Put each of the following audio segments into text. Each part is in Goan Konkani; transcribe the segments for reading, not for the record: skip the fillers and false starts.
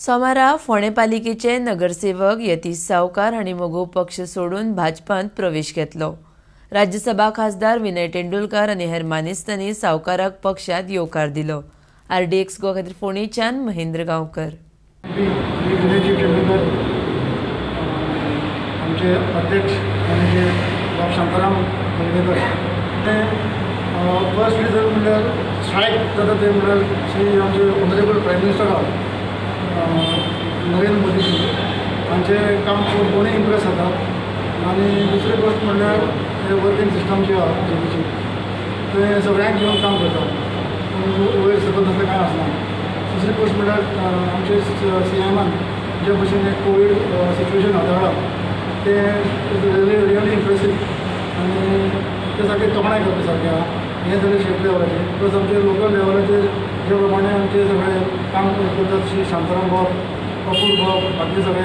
सोमारा फोंडें पालिकेचे नगरसेवक यतीश सावकार हांणी मगो पक्ष सोडून भाजपांत प्रवेश घेतलो. राज्यसभा खासदार विनय तेंडुलकार आनी हेर मानेस्तांनी सावकाराक पक्षात येवकार दिलो. आरडीएक्स गोवा खातीर फोंडेच्यान महेंद्र गांवकर. मी विनयजी तेंडुलकर, आमचे अध्यक्ष आनी जे बाब शांताराम बलवेकर. ते फर्स्ट रिजन म्हणल्यार स्ट्रायक जाता ते म्हणल्यार श्री आमचे ऑनरेबल प्रायम मिनिस्टर आहा नरेंद्र मोदीजी, हांचें काम पळोवन कोणूय इम्प्रेस जाता. आनी दुसरी गोश्ट म्हणल्यार ते वर्कींग सिस्टम जी आहा बीजेपीची, ते सगळ्यांक घेवन काम करता, वयर सकयल तसलें कांय आसना. दुसरी गोश्ट म्हणल्यार आमचे सीएमान जे भशेन एक कोवीड सिच्युएशन हाताळ्ळां तें रियली रियली इम्प्रेसीव आनी ते सारकें तोखणाय करपा सारकें आहा. हें जालें स्टेट लेवलाचेर. प्लस आमचे लोकल लेवलाचेर जे प्रमाणे आमचे सगळे काम करतात, श्री शांताराम बाब, अपूर बाब, बाकी सगळे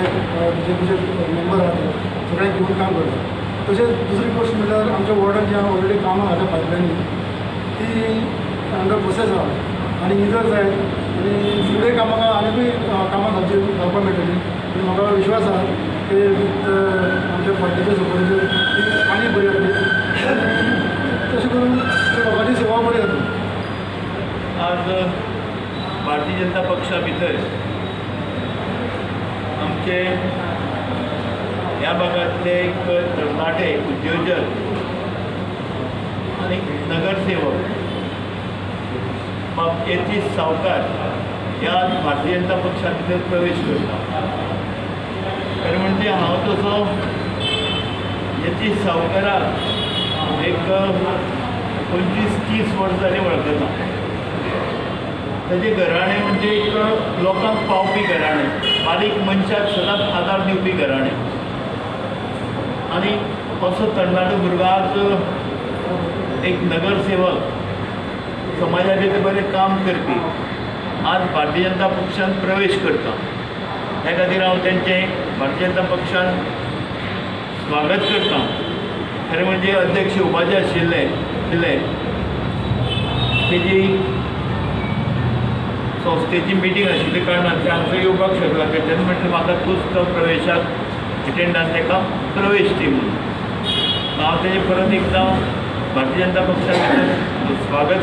बीजेपीचे मेंबर आहात, ते सगळ्यांक घेवन काम करतात. तशेंच दुसरी गोश्ट म्हणल्यार आमच्या वॉर्डान जी ऑलरेडी कामां जाल्या पायपलायनी, ती अंडर प्रोसेस आहा आनी इजर जायत आनी फुडें कामां आनीकूय कामां घालची घालपाक मेळटली. आनी म्हाका विश्वास आहा की विथ आमच्या पार्टीच्या सपोर्टाचेर ती आनी बरी जातली आनी तशें करून लोकांची सेवा बरी जातली. आज भारतीय जनता पक्षा भितर आमचे ह्या भागांतले एक तरणाटे उद्योजक आनी नगरसेवक बाब यतीश सावकार ह्या भारतीय जनता पक्षा भितर प्रवेश करता. खरें म्हणजे हांव तसो यतीश सावकाराक एक 25-30 वर्सां जालीं वळखता. ताजें घराणें म्हणजे एक लोकांक पावपी घराणें, बारीक मनशाक सदांच आदार दिवपी घराणें. आनी असो तरणाटो भुरगो आज एक नगरसेवक, समाजा भितर बरें काम करपी, आज भारतीय जनता पक्षान प्रवेश करता. त्या खातीर हांव तेंचें भारतीय जनता पक्षान स्वागत करता. खरें म्हणजे अध्यक्ष येवपाचे आशिल्ले आशिल्ले तेजी संस्थेची मिटींग आशिल्ले कारणान ते हांगसर येवपाक शकला. तेन्ना म्हटलें, म्हाका तूंच तो प्रवेशाक एटेंडन्स ताका प्रवेश दी म्हणून. हांव तेजें परत एकदां भारतीय जनता पक्षा भितर स्वागत